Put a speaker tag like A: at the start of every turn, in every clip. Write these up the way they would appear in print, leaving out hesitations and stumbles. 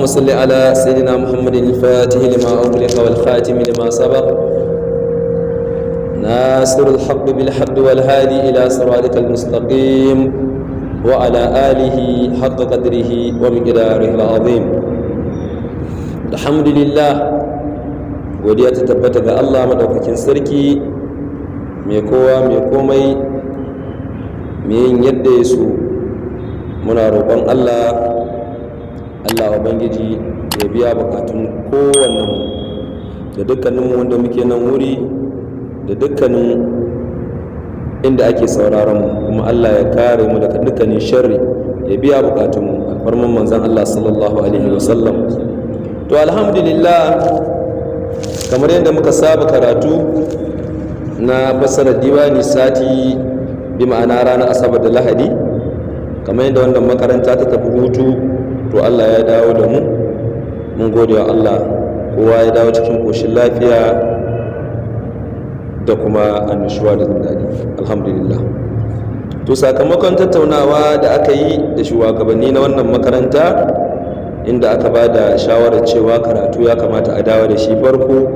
A: صل على سيدنا محمد الفاتح لما أغلق والخاتم لما سبق، ناصر الحق بالحق، والهادي إلى صراطك المستقيم، وعلى آله حق قدره ومقداره العظيم. الحمد لله، godiya ta tabbata ga Allah madaukakin sarki, mai kowa mai komai, mai yin yadda ya so. Muna roƙon Allah, Allah Ubangiji ya biya bukatun kowannen mu da dukkaninmu wanda muke nan wuri da dukkanin inda ake sauraron mu, kuma Allah ya kare mu daga dukkanin sharri, ya biya bukatunmu alfarman manzon Allah sallallahu alaihi wasallam. To, alhamdulillah, kamar yadda muka saba karatu na fassarar diwani sati, bi ma'ana ranar Asabar da Lahadi, kamar yadda wannan makaranta ta tafi hutu, to Allah ya dawo da mu. Mun gode wa Allah, kowa ya dawo cikin koshin lafiya da kuma annashuwa da jin daɗi, alhamdulillah. To, sakamakon tattaunawa da aka yi da shugabanni na wannan makaranta, inda aka ba da shawarar cewa karatu ya kamata a dawo da shi farko,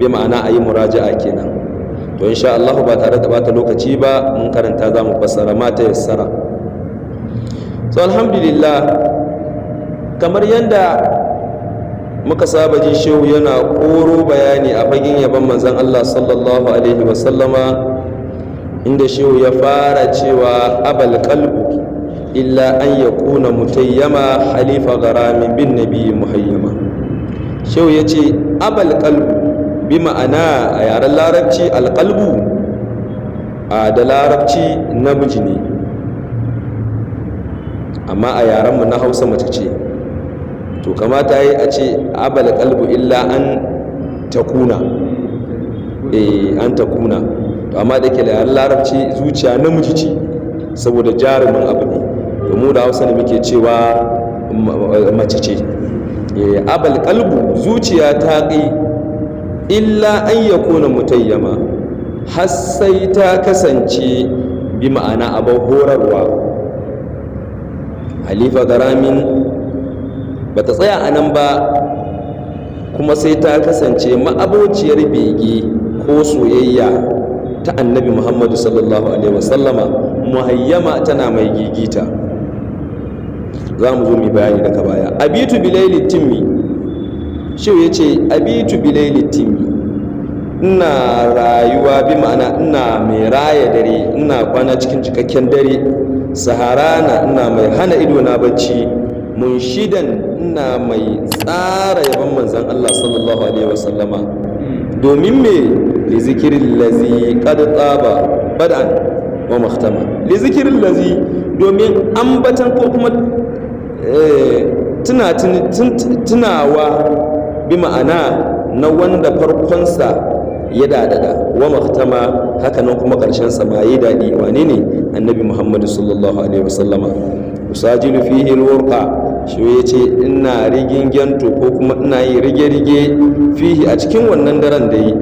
A: bi ma'ana a yi muraja'a kenan. To, insha Allah, ba tare da bata lokaci ba, mun karanta, za mu fassara ma ta yassara. So, alhamdulillah, kamar yadda muka saba ji, shehu yana koro bayani a fagen yaban manzon Allah sallallahu alaihi wasallama, inda shehu ya fara cewa: "أبى القلب إلا أن يكون متيما، حليف غرام بالنبي مهيما." Shehu ya ce: "أبى القلب", bi ma'ana a yaren Larabci القلب a da Larabci namiji ne, amma a yarenmu na Hausa mace ce. To, kamata yi a ce "أبى القلب إلا أن تكون", أن تكون. To, amma da ke yaren Larabci zuciya namiji ce saboda jarumin abu ne, to mu da Hausa ne muke cewa mace ce. "أبى القلب", zuciya ta ƙi, "إلا أن يكون متيما", har sai ta kasance, bi ma'ana abin horarwa, حليف غرام. Ba ta tsaya a nan ba kuma, sai ta kasance ma'abociyar bege ko soyayya ta Annabi Muhammadu sallallahu alaihi wasallama, مهيما, tana mai gigita. Za mu zo mu bayani daga baya. "أبيت بليل التم", shi ya ce: "أبيت بليل التم", ina rayuwa, bi ma'ana ina mai raya dare, ina kwana cikin cikakken dare, سهرانا, ina mai hana ido na bacci, منشدا, ina mai tsara yaban manzan Allah sallallahu alaihi wasallama. Domin me? "لذكر الذي قد طاب بدءا ومختما", "لذكر الذي", domin ambatan ko kuma tunawa, bi ma'ana na wanda farkonsa ya dadada, ومختما, hakanan kuma ƙarshen sa ma yi daɗi. Wane ne? Annabi Muhammadu sallallahu alaihi wasallama. "أساجل فيه الورق", shi ya ce ina rigingento ko kuma ina yi rige-rige, فيه, a cikin wannan daren da yi,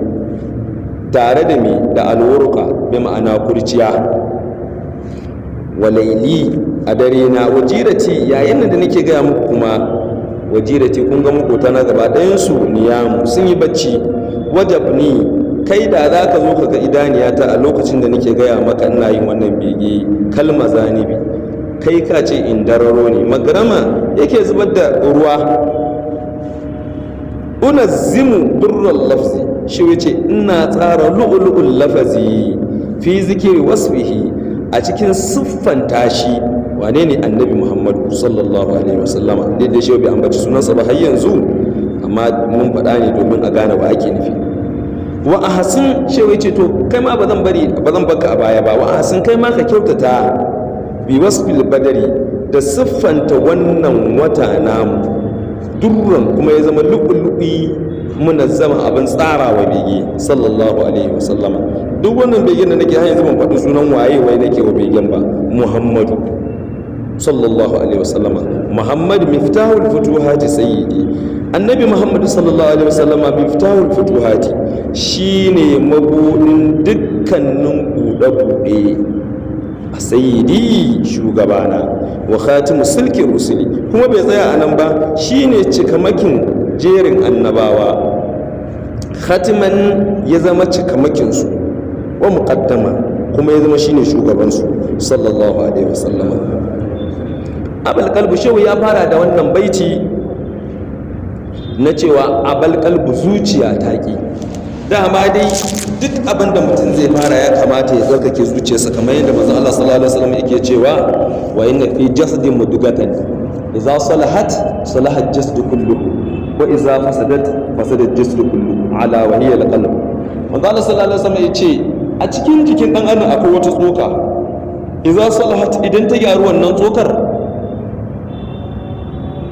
A: tare da me? Da الورق, bi ma'ana kurciya. "وليلي", a dare na, "وجيرتي", yayin da nake gaya muku kuma, "وجيرتي", kun ga makota na gaba ɗayansu, "نيام", sun yi bacci. "وجفني", kai da za ka zo ka ga idaniyata a lokacin da nake gaya maka ina yin wannan bege, كالمذانب, kai ka ce indararo ne, مغرما, yake zubar da ruwa. "أنظم در اللفظ", shi wace ina tsara lu'ulu'ul lafazi, "في ذكر وصفه", a cikin siffanta shi. Wane ne? Annabi Muhammadu sallallahu alaihi wasallama. Daidai shi bai ambaci sunansa ba har yanzu, amma mun faɗa ne domin a gane wa ake nufi. "وأحسن", shi ce to kai ma ba zan bari ba, zan baka a baya ba. "وأحسن", kai ma ka kyautata, "بوصف البدر", da siffanta wannan wata namu, "درا", kuma ya zama lu'ulu'i, منظما, abin tsarawa bege, sallallahu alaihi wasallama. Duk wannan begen da nake, har yanzu ban faɗi sunan waye wai nake wa begen ba. Muhammadu sallallahu alaihi wasallama. "محمد مفتاح الفتوحات سيدي", Annabi Muhammadu sallallahu alaihi wasallama, مفتاح الفتوحات, shine mabudin dukkanin buɗe-buɗe, a سيدي, shugabana. Wa khatimu silki rusuli, kuma bai tsaya a nan ba, shine cikamakin jerin annabawa. Khatiman, ya zama cikamakin su, wa muqaddama, kuma ya zama shine shugaban su, sallallahu alaihi wasallama. Abal qalbu, shehu ya fara da wannan baiti na cewa abal qalbu, zuciya ta ki. Dama dai duk abin da mutum zai fara, ya kamata ya tsarkake zuciyarsa, kamar yadda manzon Allah sallallahu alaihi wasallam yake cewa: wa inna fi jasadin mudugatan, idza salahat salaha jasadu kulluhu, wa idza fasadat fasada jasadu kulluhu, ala wa hiya al-qalb. Manzon Allah sallallahu alaihi wasallam yace a cikin jikin dan adam akwai wata tsoka, idza salahat, idan ta gyaru wannan tsokar,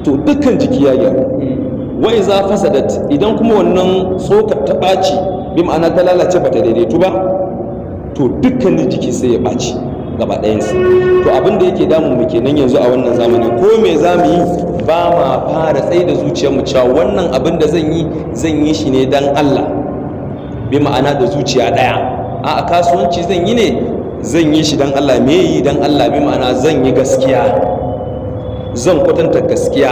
A: to dukkan jiki ya gyaru. Wa iza fasadat, idan kuma wannan tsokar ta ɓaci, bi ma'ana ta lalace, bata daidaitu ba, to dukkanin jiki sai ya ɓaci gaba ɗayansa. To abin da yake damun mu kenan yanzu a wannan zamani, ko me za mu yi, ba ma fara tsaye da zuciyarmu cewa wannan abin da zan yi, zan yi shi ne dan Allah, bi ma'ana da zuciya ɗaya. A kasuwanci zan yi ne, zan yi shi dan Allah. Me yi dan Allah? Bi ma'ana zan yi gaskiya, zan kwatanta gaskiya,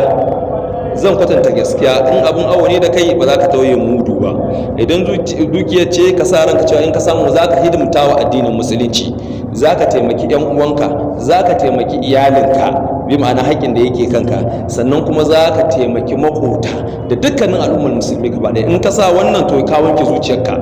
A: zan kwatanta gaskiya. In abun awo ne da kai, ba za ka tauye mudu ba. Idan dukiyar ce, ka sa ranka cewa in ka samu za ka hidimta wa addinin Musulunci, za ka taimaki yan uwanka, za ka taimaki iyalinka, bi ma'ana haƙƙin da yake kanka, sannan kuma za ka taimaki makota da dukkanin al'ummar Musulmi gaba ɗaya. In ka sa wannan, to ka wanke zuciyarka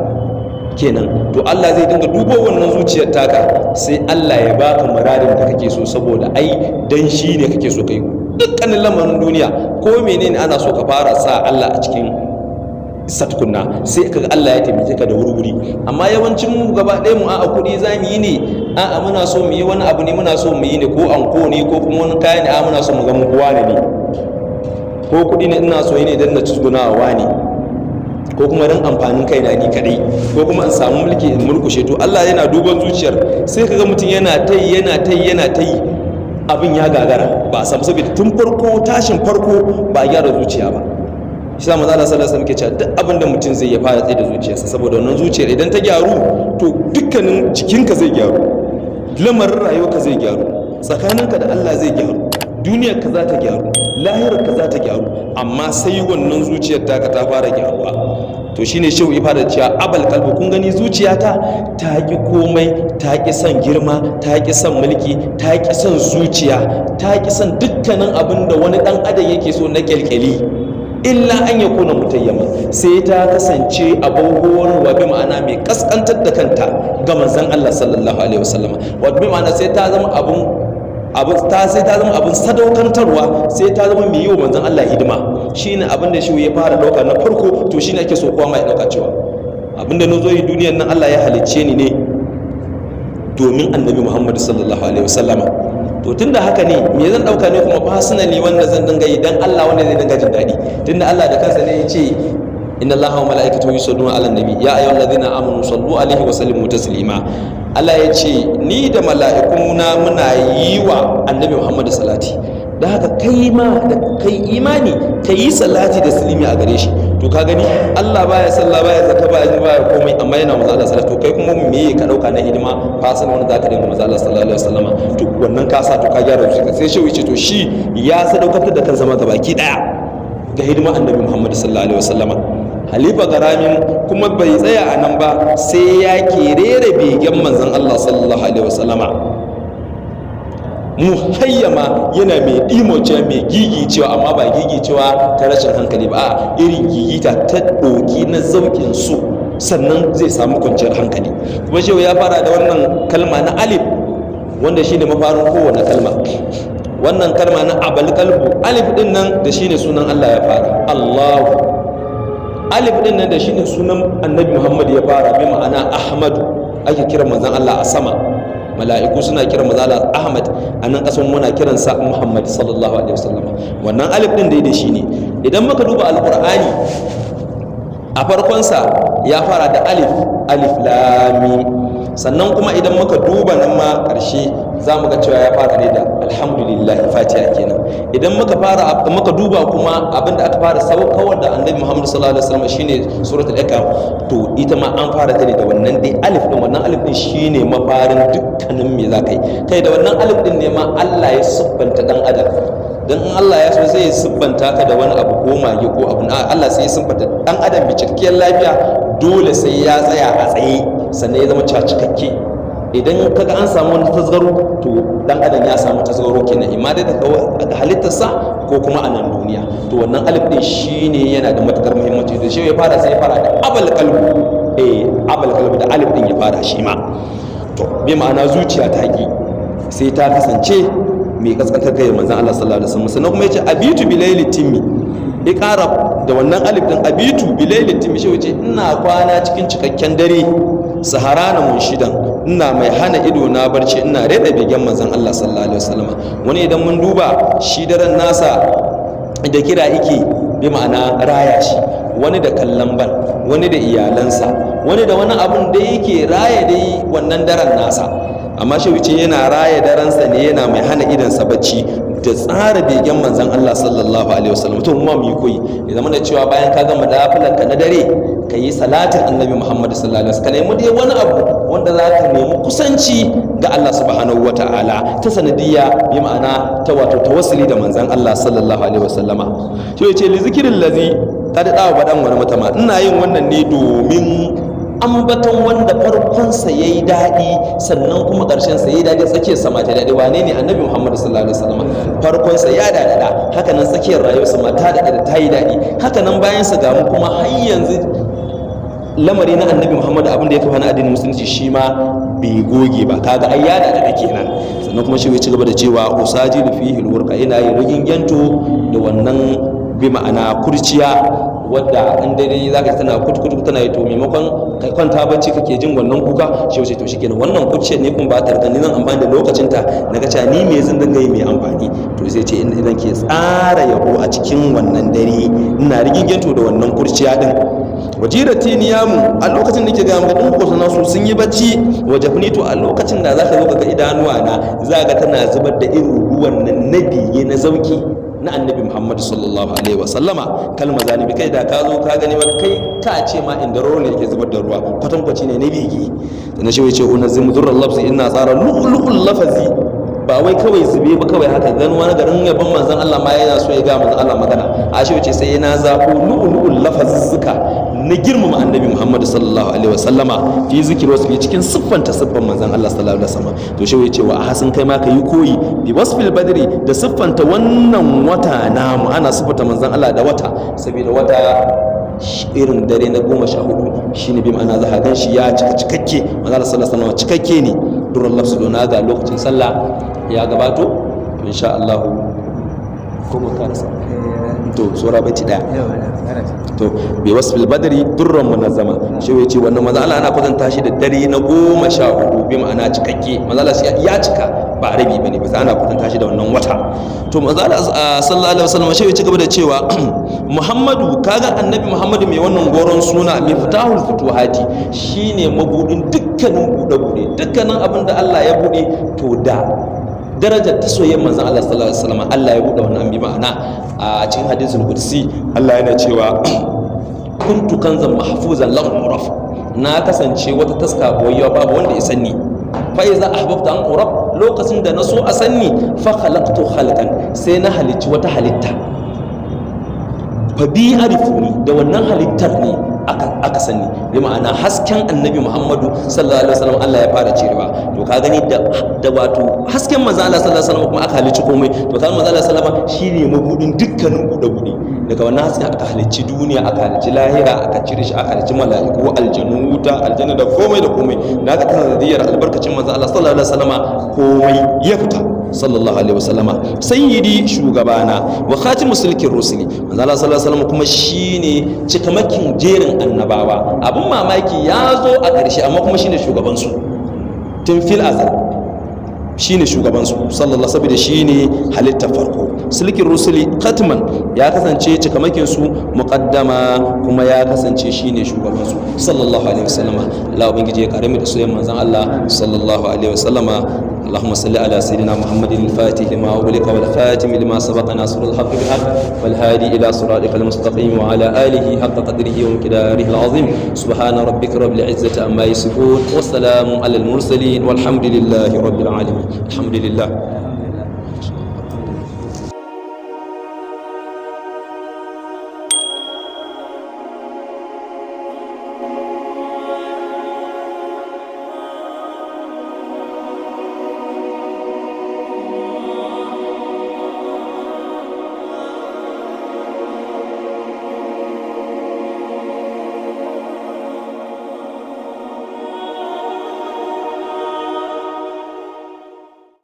A: kenan. To Allah zai dinga dubo wannan zuciyar taka, sai Allah ya baka muradin da kake so, saboda ai dan shi ne kake so kai. Dukkanin lamarin duniya ko menene, ana so ka fara sa Allah a cikin satkunna, sai kaga Allah ya taimake ka da wuri-wuri. Amma yawancin mu gaba ɗaya mu, a'a, kuɗi za mu yi ne, a'a, muna so mu yi wani abu ne, muna so mu yi ne, ko anko ne, ko kuma wani kaya ne, a'a, muna so mu ga mu kowa ne, ko kuɗi ne, ina so yi ne don na cizgunawa ne, ko kuma don amfanin kaina ni kadai, ko kuma in samu mulki in murkushe. To Allah yana duban zuciyar, sai kaga mutum yana ta yi, yana ta yi, yana ta yi, abin ya gagara, ba a samu, saboda tun farko, tashin farko, ba a gyara zuciya ba. Shi sa manzo Allah sallallahu alaihi wasallam ke cewa duk abin da mutum zai, ya fara tsaye da zuciyarsa, saboda wannan zuciyar idan ta gyaru, to dukkanin jikinka zai gyaru, lamarin rayuwarka zai gyaru, tsakaninka da Allah zai gyaru, duniyarka za ta gyaru, lahirarka za ta gyaru. Amma sai wannan zuciyar taka ta fara gyaruwa. To shine shehu ya fara cewa abal kalbu, kun gani, zuciyata ta ki komai, ta ki son girma, ta ki son mulki, ta ki son zuciya, ta ki son dukkanin abin da wani dan adam yake so na kyalkyali, illa an ya kuna mutayyama, sai ta kasance abin horarwa, bi ma'ana mai kaskantar da kanta ga manzon Allah sallallahu alaihi wasallama. Wato bi ma'ana sai ta zama abun abin ta sai ta zama abin sadaukantarwa, sai ta zama mai yi wa manzon Allah hidima. Shine abin da shi ya fara dauka na farko. To shine ake so kowa ma ya dauka cewa abin da na zo yi duniyar nan, Allah ya halicce ni ne domin Annabi Muhammad sallallahu alaihi wasallama. To tunda haka ne, me zan dauka ne kuma personally wanda zan dinga yi dan Allah, wanda zai dinga jin daɗi? Tunda Allah da kansa ne ya ce: inna Allaha wa mala'ikatahu yusalluna 'alan nabi, ya ayyuhalladhina amanu sallu alaihi wa sallimu taslima. Allah ya ce ni da mala'ikuna muna yi wa Annabi Muhammad salati, da haka kai ma da kai imani, ka yi salati da salimi a gare shi. To ka gani, Allah baya sallah, baya zakka, baya baya komai, amma yana manzo Allah salati. To kai kuma me ka dauka na hidima fasan wanda zaka dinga manzo Allah sallallahu alaihi wasallama? To wannan ka sa, to ka gyara zuciya. Sai shehu ce to shi ya sadaukantar da kansa ma gabaki daya ga hidima Annabi Muhammad sallallahu alaihi wasallama. Halifa Garamin kuma bai tsaya a nan ba, sai ya kerere begen manzon Allah sallallahu alaihi wasallama, muhayyama, yana mai ɗimocewa, mai gigicewa, amma ba gigicewa ta rashin hankali ba, a irin gigita ta ɗoki na zaukin su, sannan zai samu kwanciyar hankali. Kuma shehu ya fara da wannan kalma na alif, wanda shine mafarin kowane kalma. Wannan kalma na abal kalbu, alif din nan da shine sunan Allah ya fara, Allahu. Alif din nan da shine sunan Annabi Muhammad ya fara, bi ma'ana Ahmadu ake kiran manzon Allah a sama. Mala'iku suna kiran manzon Allah Ahmad, a nan kasan muna kiransa Muhammad sallallahu alaihi wasallam. Wannan alif din dai da shi ne. Idan muka duba Alqur'ani, a farkonsa ya fara da alif, alif lam mim. Sannan kuma idan muka duba nan ma ƙarshe, za mu ga cewa ya fara ne da alhamdulillah, Fatiha kenan. Idan muka fara muka duba kuma, abin da aka fara saukawar da Annabi Muhammad sallallahu alaihi wasallam shine Suratul Iqra. To ita ma an fara ta ne da wannan dai alif din. Wannan alif din shine mafarin dukkanin me za ka yi. Kai, da wannan alif din ne ma Allah ya siffanta dan adam. Dan in Allah ya so, zai siffanta ka da wani abu, ko mage ko abu. Allah sai ya siffanta dan adam bi cikakkiyar lafiya, dole sai ya tsaya a tsaye, sannan ya zama cikakke. Idan kaga an samu wani tasgaro, to dan adam ya samu tasgaro kenan, imma dai daga halittarsa ko kuma a nan duniya. To wannan alif din shine yana da matukar muhimmanci. Da shi ya fara, sai ya fara da abal qalbu, abal qalbu, da alif din ya fara shi ma. To bi ma'ana zuciya ta ki sai ta kasance mai kaskantar kai manzon Allah sallallahu alaihi wasallam. Sannan kuma yace abitu bilaili timmi, ya ƙara da wannan alif din, abitu bilaili timmi. Shi wace ina kwana cikin cikakken dare, sahara na munshidan, ina mai hana ido na barci, ina reda begen manzon Allah sallallahu alaihi wasallam. Wani idan mun duba shi, daren nasa da kira yake, bi ma'ana raya shi, wani da kallon ban, wani da iyalansa, wani da wani abun da yake raya dai wannan daren nasa. Amma shi wuce yana raya daransa ne, yana mai hana idansa bacci da tsara begen manzon Allah sallallahu alaihi wasallam. To mu ma mu yi koyi, ya zama da cewa bayan ka gama dafilanka na dare, ka yi salatin Annabi Muhammad sallallahu alaihi wasallam, ka nemi dai wani abu wanda za ka nemi kusanci ga Allah subhanahu wata'ala ta sanadiyya, bi ma'ana ta wato tawassuli da manzon Allah sallallahu alaihi wasallama. Shi ya ce li zikirin lazi kad dawo badan wani mutama, ina yin wannan ne domin ambaton wanda farkonsa ya yi daɗi, sannan kuma ƙarshensa ya yi daɗi, tsakiyar sama ta daɗi. Wane ne? Annabi Muhammad sallallahu alaihi wasallam. Farkonsa ya daɗaɗa, haka nan tsakiyar rayuwarsa ma ta daɗa, ta yi daɗi, haka nan bayansa ga mu kuma har yanzu lamari na Annabi Muhammad, abin da ya kafa na addinin Musulunci, shi ma bai goge ba. Kaga ai ya daɗaɗa kenan. Sannan kuma shi ya ci gaba da cewa usajilu fihi alwurqa, ina yin rigingento da wannan, bi ma'ana kurciya, wadda in daidai za ka tana kutu tana yi. To maimakon ka kwanta bacci kake jin wannan kuka, shi wace to shikenan, wannan kurciyar ne kuma ba ta riga ni, zan amfani da lokacin ta na ga cewa ni me zan dinga yi mai amfani. To sai ce idan ke tsara yabo a cikin wannan dare, ina rigingento da wannan kurciya din. Wajirati niyamu, a lokacin da ke ga maka duk wasu nasu sun yi bacci, wajafni, to a lokacin da zaka zo ka ga idanuwa na, za ga tana zubar da irin ruwan nan na biye, na zauki na Annabi Muhammad sallallahu alaihi wa sallama. Kalma zanibi, kai da ka zo ka gani ma, kai ka ce ma inda ruwa ne yake zubar da ruwa, kwatankwaci ne na bigi. Sannan shi ce unazzimu durral lafzi, ina tsara lu'lu'ul lafazi, ba wai kawai zube ba kawai haka. Gani wani garin yabon manzon Allah ma yana so ya ga manzon Allah magana, a shi wace sai yana zabo lu'lu'ul lafazzuka na girmama Annabi Muhammad sallallahu alaihi wa sallama, fi zikir wasu cikin siffanta siffan manzon Allah sallallahu alaihi wasallam. To shi yace wa hasan, kai ma ka yi koyi bi wasfil badri, da siffanta wannan wata namu. Ana siffanta manzon Allah da wata saboda wata irin dare na 14 shine, bi ma'ana za ka gan shi ya cika cikakke. Manzon Allah sallallahu alaihi wasallam cikakke ne. Duran lafsu dona ga lokacin sallah ya gabato, to insha Allah ko mu karasa. To sura baiti daya. To bi wasfil badri durran munazzama, shi ya ce wannan manzo Allah ana kwatanta shi da dare na 14, bi ma'ana cikakke. Manzo Allah ya cika, ba rabi bane ba, ana kwatanta shi da wannan wata. To manzo Allah sallallahu alaihi wasallam, shi ya ci gaba da cewa Muhammadu, kaga Annabi Muhammadu mai wannan goron suna mai fitahul futuhati, shine mabudin dukkanin bude bude, dukkanin abin da Allah ya bude, to da darajar ta soyayyar manzon Allah sallallahu alaihi wasallam Allah ya bude wannan. Bi ma'ana a cikin hadisul qudsi Allah yana cewa kuntu kanzan mahfuzan lam uraf, na kasance wata taska boyayya, babu wanda ya sanni. Fa iza ahbabta an uraf, lokacin da na so a sanni, fa khalaqtu khalqan, sai na halicci wata halitta, fa bi arifuni, da wannan halittar ne aka sani. Bi ma'ana hasken Annabi Muhammadu sallallahu alaihi wasallam Allah ya fara cirewa. To ka gani, da wato hasken manzo Allah sallallahu alaihi wasallam kuma aka halicci komai. To kaga manzo Allah sallallahu alaihi wasallam shine mabudin dukkanin bude bude. Daga wannan hasken aka halicci duniya, aka halicci lahira, aka cire shi, aka halicci mala'iku, aljanu, wuta, aljanna, da komai da komai. Da aka sanadiyar albarkacin manzo Allah sallallahu alaihi wasallama komai ya fita, sallallahu alaihi wasallama. Sayyidi, shugabana, wa khatimu silkin rusuli, manzo Allah sallallahu alaihi wasallam kuma shine cikamakin jerin annabawa. Abun mamaki, ya zo a ƙarshe amma kuma shine shugaban su tun fil azal, shine shugaban su sallallahu, saboda shine halittar farko. Silkin rusuli khatman, ya kasance cikamakin su, muqaddama, kuma ya kasance shine shugaban su, sallallahu alaihi wasallama. Allah ubangiji ya kare mu da soyayyen manzon Allah, sallallahu alaihi wasallama. اللهم صل على سيدنا محمد الفاتح لما أغلق والخاتم لما سبق ناصر الحق بالحق والهادي إلى صراطك المستقيم وعلى آله حق قدره ومقداره العظيم. سبحان ربك رب العزة عما يصفون، والسلام على المرسلين، والحمد لله رب العالمين. الحمد لله.